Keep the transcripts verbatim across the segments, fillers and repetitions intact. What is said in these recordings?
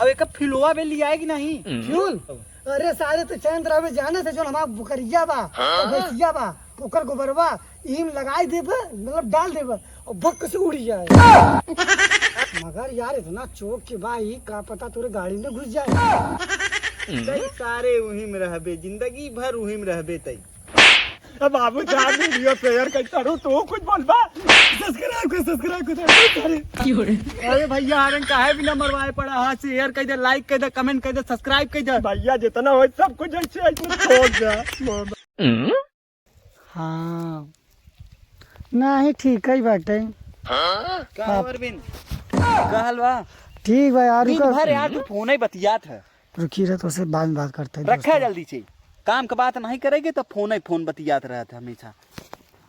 अब एक फिलोवा बे लियाए कि नहीं? फ्यूल? अरे सारे तो चंद रहे जाने से जो हमारा बुकरिया बा, हाँ? भैंसिया बा, ओकर गोबरवा इम लगाई देबे, मतलब डाल देबे और भक्क से उड़ जाए। मगर यार इतना चौक के बा, ई का पता तोरे गाड़ी में घुस जाए। तई सारे उही में रहबे, जिंदगी भर उही में रहबे तई। अब बाबू जान वीडियो शेयर कर करो तो कुछ बोलबा। सब्सक्राइब कर, सब्सक्राइब कर, सब्सक्राइब कर। अरे भैया, आरन काहे बिना मरवाए पड़ा हा? शेयर कर दे, लाइक कर दे, कमेंट कर दे, सब्सक्राइब कर दे। भैया जितना हो सब कुछ ऐसे ऐसे छोड़ दे। हाँ, नाही ठीक ही बाटे। का हो अरविंद? का हाल बा? ठीक बा यार, दिन रुका। भर यार तू फोन ही बतियात है। रुकी रह, तोसे बाद में बात करते हैं, रखा दोस्त। जल्दी से। काम के बात नहीं करेगे तो फोन ही फोन बतियात रहत है हमेशा।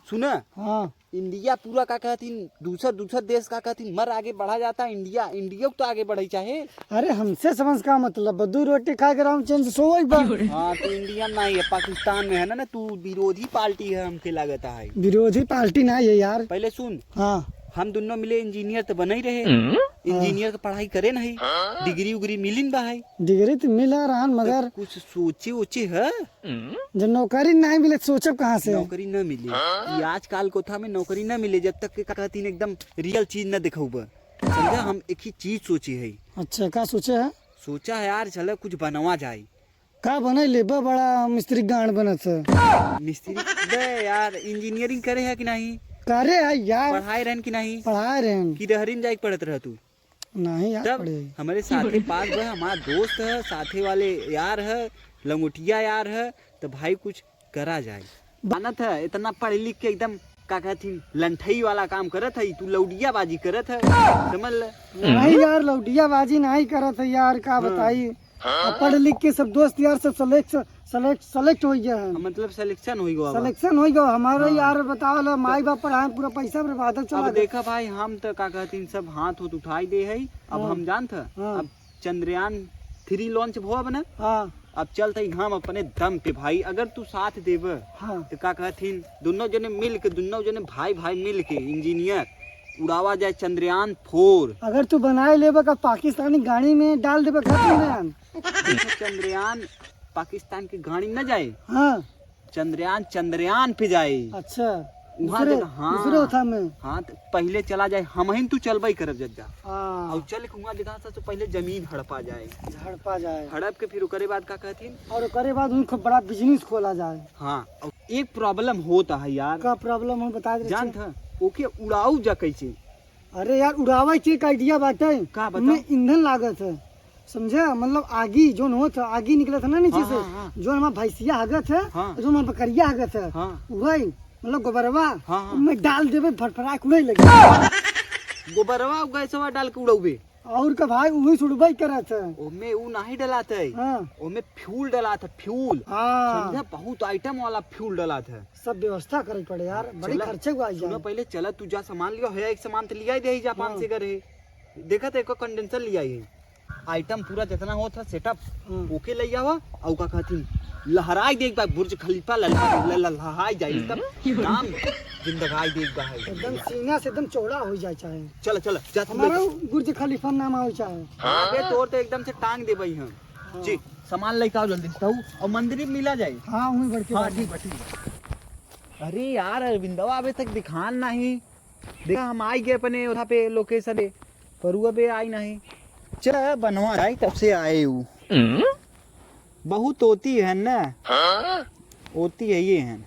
सुना? हाँ। इंडिया पूरा का कहतीन, दूसर दूसर देश का कहतीन, मर आगे बढ़ा जाता इंडिया, इंडिया तो आगे बढ़े चाहे। अरे हमसे समझ का मतलब बा? दू रोटी खा के राम चैन से सोवई बा। हाँ, तो इंडिया में नहीं है, पाकिस्तान में है ना, ना तू विरोधी पार्टी है, हमके लागत है। विरोधी पार्टी नहीं है यार। पहले सुन, हाँ। हम दोनों मिले इंजीनियर तो बने ही रहे। हम्म। इंजीनियर के पढ़ाई करे नहीं, हाँ। डिग्री उग्री मिलिन बा है। डिग्री तो मिला रहन, तो मगर कुछ सोचे ओचे है? जब नौकरी नहीं मिले, सोचब कहाँ से? नौकरी न मिले। हाँ। ये आजकल कोथा में नौकरी न मिले, जब तक के का कहतीन एकदम रियल चीज न दिखाऊबा। समझा, हम एक ही चीज सोचे है। अच्छा, का सोचे है? सोचा है यार, चला कुछ बनवा जाए। का बनाई लेबा, बड़ा मिस्त्री गांड बनत है। मिस्त्री? बे यार, इंजीनियरिंग करे है कि नहीं? करे है यार। पढ़ाए रहन कि नहीं? पढ़ाए रहन। कि रहरी में जाए के पड़त रह तू? नहीं यार, तब पढ़े। हमारे साथी पास बा, हमारा दोस्त है, साथे वाले यार है, लंगोटिया यार है, तो भाई कुछ करा जाए। जानत है, इतना पढ़ लिख के एकदम का कहथिन, लंठई वाला काम करत है, तू लौडिया बाजी करत है, समझ ले। नहीं यार, लौडिया बाजी नहीं करत है यार, का हाँ। बताई। हाँ। अब पढ़ लिख के सब दोस्त यार सब सेलेक्ट, सेलेक्ट, सेलेक्ट हो गया है। मतलब सिलेक्शन हो गया बा। सिलेक्शन हो गया हमारा हाँ। यार, बताओ ला, माई बाप पढ़ाए, पूरा पैसा बर्बाद चला अब गया। देखा भाई, हम तो का कहथिन, सब हाथ होत उठाई दे है। अब हाँ। हम जानत है, हाँ। अब चंद्रयान थ्री लॉन्च भवा बना। हाँ। अब चलत ही हम अपने दम पे भाई, अगर तू साथ देबे हाँ। तो का कहथिन, दोनों जने मिल के, दोनों जने भाई भाई मिल के इंजीनियर उड़ावा जाए चंद्रयान फोर। अगर तू बनाए लेबे का पाकिस्तानी गाड़ी में डाल देबे का चंद्रयान? देखो, चंद्रयान पाकिस्तान के गाड़ी न जाए। हाँ। चंद्रयान, चंद्रयान पे जाए। अच्छा। वहाँ दूसरे, तक, हाँ। दूसरे ओथा में। हाँ, तो पहले चला जाए, हमहिन तू चलबई करब जज्जा। हाँ। और चल के वहाँ जगह से तो पहले जमीन हड़पा जाए। हड़पा जाए। हड़प के फिर ओकरे बाद का कहथिन? और ओकरे बाद उनको बड़ा बिजनेस खोला जाए। हाँ, और एक प्रॉब्लम होता है यार। का प्रॉब्लम हो, बता दे। जानत है, ओके उड़ाऊ जा कैसे? अरे यार, उड़ावे के एक आइडिया बाटे। का बताओ? ओमे ईंधन लागत है, समझे? मतलब आगी जोन होत है, आगी निकलत है ना नीचे हाँ, से, हाँ, हाँ। जोन हमार भैंसिया हगत है, हाँ। जोन हमार बकरिया हगत है, हाँ। वही मतलब गोबरवा हाँ, हाँ। ओमे डाल देबे, फरफरा के उड़े लगे। गोबरवा गैसवा डाल के उड़ौबे। और का भाई, उही से उड़बई करत है। ओमे ऊ नाही डलात है, हाँ। ओमे फ्यूल डलात है, फ्यूल। हाँ। समझा, बहुत आइटम वाला फ्यूल डलात है। सब व्यवस्था करे पड़े यार, बड़ी चला, खर्चे हुआ सुनो यार। पहले चला, तू जा सामान लिया, है एक सामान तो लिया ही दे ही जा, हाँ। पाँच सौ का रहे। देखा तो एक कंडेंसर लिया ही है, आइटम पूरा जितना होत है सेटअप, हाँ। ओके ले आवा, और का कहथिन, लहराई देख बा, बुर्ज खलीफा लल-, लल-, लल-, लहराई जाई, एकदम नाम जिंदगाई देख बा है। एकदम सीना से एकदम चौड़ा हो जाए चाहे। चला, चला, जा तू हमारा ले। बुर्ज खलीफा नाम आवे चाहे। हाँ, बे, तोर तो एकदम से टांग देबई हम। हाँ। जी, सामान लेके आओ जल्दी से, ताऊ, और मंदिर में मिला जाए। हाँ, वहीं बैठ के हाँ, बात ठीक बा, ठीक बा। अरे यार, अरविंदवा अबे तक दिखान नहीं। देखा, हम आई गए अपने वहाँ पे लोकेशन पे, पर वो अबे आई नहीं। चल, बनवा जाए, तब से आए हूँ। बहुत होती है ना, होती है ये है।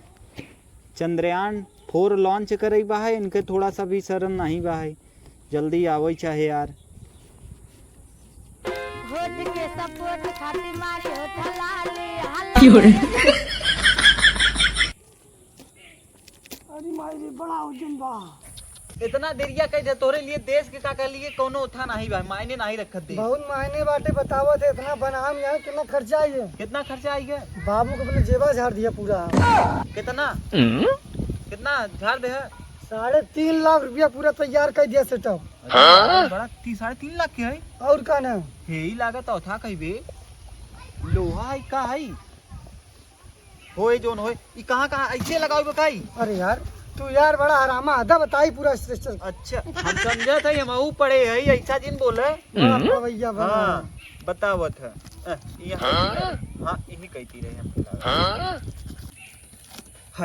चंद्रयान फोर लॉन्च करे बा है, इनके थोड़ा सा भी शर्म नहीं बा है। जल्दी आवई चाहे यार। वोट के सपोर्ट खातिर मारी होठ लाली, क्यों रे? अरे माई रे, बड़ा वजन बा। इतना देरिया कह दे, तोरे लिए देश के का कर लिए, कोनो उठा नहीं बा, मायने नहीं रखत दे। बहुत मायने बाटे, बतावत है, इतना बनाम यहाँ कितना खर्चा आई है? कितना खर्चा आई है? बाबू को अपने जेबा झाड़ दिया पूरा। कितना? हम्म? कितना झाड़ दे है? साढ़े तीन लाख रुपया पूरा तैयार कर दिया सेटअप। अरे यार, बड़ा ती-, साढ़े तीन लाख के है? और का ना? हे ही लागत था कहीं बे। लोहा है का है? होए जोन होए, ई कहाँ, कहाँ ऐसे लगाओ बताई? अरे यार, तू यार बड़ा हरामा आधा बताई पूरा स्ट्रक्चर। अच्छा, हम समझा था, हम ऊ पड़े है, ऐसा जिन बोले। बाप रे भैया, बड़ा। हाँ। बतावत है। अ, यहाँ हाँ? हाँ, यही कहती रहे हम। हाँ?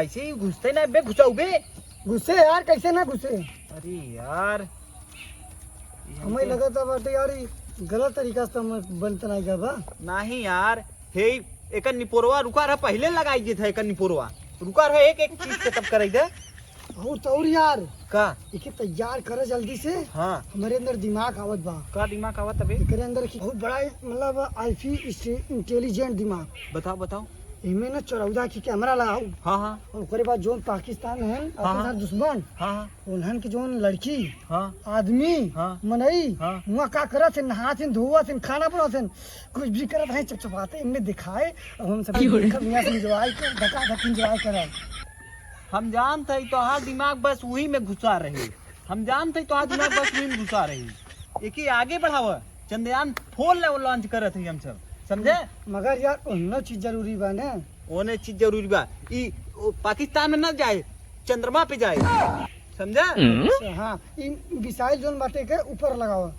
ऐसे ही घुसते ना बे, घुसाऊ बे। घुसे यार, कैसे ना घुसे? अरे यार, ये हमें हमके लगत बाटे यार, ई गलत तरीका से तो हमें बनत नाई का बा। नहीं यार, हे, एकर निपोरवा रुका रहा, पहिले लगाई जे था एकर निपोरवा। रुका रहा, एक, एक चीज के तब करे दे। और तो और यार। का? एके तैयार करे जल्दी से। हाँ। हमरे अंदर दिमाग आवत बा। का दिमाग आवत बे? एकरे अंदर की बहुत बड़ा, मतलब, आईफी इंटेलिजेंट दिमाग। बताओ, बताओ। इमे ना चौदह की कैमरा लगाओ। हाँ, हाँ। और ओकरे बाद जोन पाकिस्तान है, हाँ, अपने हाँ। साथ दुश्मन, हाँ, हाँ। उन्हन के जोन लड़की, हाँ। आदमी, हाँ। मनई, हाँ। वहाँ का करत है, नहात है, धोवत है, खाना बनावत है, कुछ भी करत है, चपचपाते, इनमें दिखाए, और हम सब की हो रे? देखब, यहाँ से एंजॉय कर, धकाधक एंजॉय करब। हम जानत हई तोहार दिमाग बस उही में घुसा रही। हम जानत हई तोहार दिमाग बस उही में घुसा रही। एके आगे बढ़ावा, चंद्रयान फोर ले लॉन्च करत हई हम सब, समझे? मगर यार, ओन्नो चीज जरूरी बा ने। ओने चीज जरूरी बा। ई, ओ, पाकिस्तान में ना जाए, चंद्रमा पे जाए, समझे? अच्छा, हाँ, ई मिसाइल जोन बाटे के ऊपर लगावा।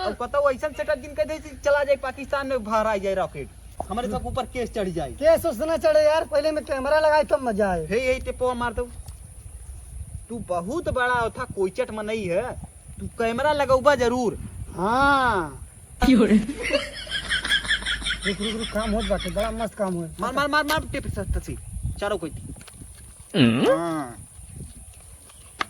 अब कतौ ऐसन सेटअप जिन कर दे, चला जाए पाकिस्तान में, बाहर आ जाए रॉकेट। हमरे सब ऊपर केस चढ़ जाए। केस उस ना चढ़े यार, पहले में कैमरा लगाए तब मजा आए। हे, यही ते पो मार दो। तू बहुत बड़ा था, कोईचट मनई है, तू कैमरा लगौबा जरूर। हाँ। की हो रे? रुक, रुक, रुक, काम होत बाटे, बड़ा मस्त काम होत। मार, मार, मार, मार, टेप स-, तसी, चारों कोई। हम्म। हाँ।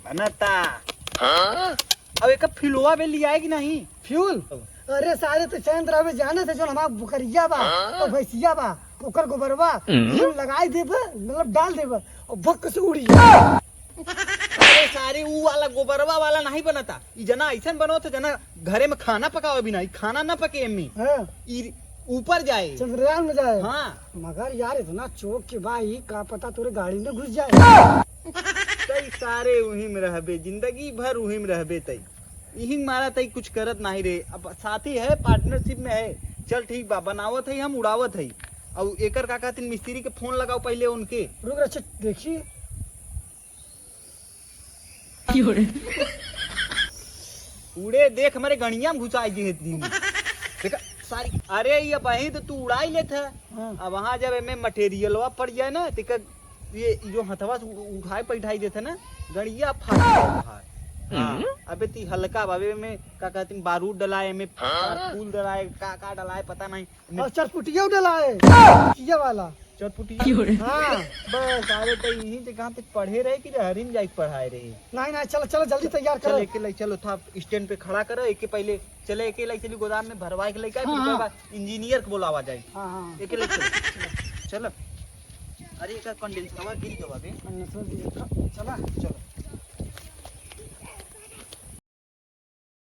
बनता। हाँ? अब एक फ्यूलवा बे लियाए कि नहीं? फ्यूल? अरे सारे तो चंद्र अबे जाने थे, जो हमारा बुकरिया बा, हाँ? तो भैंसिया बा, ओकर गोबरवा, हम्म। हम लगाई देब, मतलब डाल देब, और भक्क से उड़ी। अरे सारे ऊ वाला गोबरवा वाला नहीं बनता, ई जना ऐसन बनत है, जना घरे में खाना पकावे भी नहीं, खाना ना पके एम्मी। हाँ। ई ऊपर जाए। चंद्रयान में जाए। हाँ। मगर यार, इतना चौक के बा, ई का पता तोरे गाड़ी में घुस जाए। तई सारे उही में रहबे, जिंदगी भर उही में रहबे तई। इही मारा तई कुछ करत नाही रे। अब साथी है, पार्टनरशिप में है। चल ठीक बा, बनावत है, हम उड़ावत है। और एकर का कहतिन, मिस्त्री के फोन लगाओ पहले उनके। रुक रे, अच्छा, देखी। की हो रे? उड़े देख, हमरे गणिया में घुसाई दिए दिन। देखा, सारी, अरे, ये बही तो तू उड़ाई लेत है। हाँ। अब वहाँ जब एमे मटेरियलवा पड़ जाए ना, तो एकर, ये जो हथवा से उ-, उठाए पैठाई देत है ना, गणिया फाट जाए बाहर। हाँ, हम्म। अबे ती हल्का बाबे में का कहतिन, बारूद डलाए, एमे हाँ। फूल डलाए, का, का डलाए, पता नहीं। और चरपुटिया डलाए, ये वाला। चरपुटिया? की हो रे? हाँ। बस, अरे तो यहीं से कहाँ तक पढ़े रहे कि हरिन जाए के पढ़ाए रहे? नहीं, नहीं, चलो, चलो, जल्दी तैयार चल, करो। एके लाई चलो, था स्टैंड पे खड़ा करो, एके पहले चले, एके लाई चली गोदाम में भरवाए के लेके, फिर हाँ, ओकर हाँ। बाद इंजीनियर के बुलावा जाए। हाँ, हाँ। एके लाई चलो। चलो। अरे, एकर कंडेंसरवा गिर गवा बे। कंडेंसर गिर गवा। चला। चलो।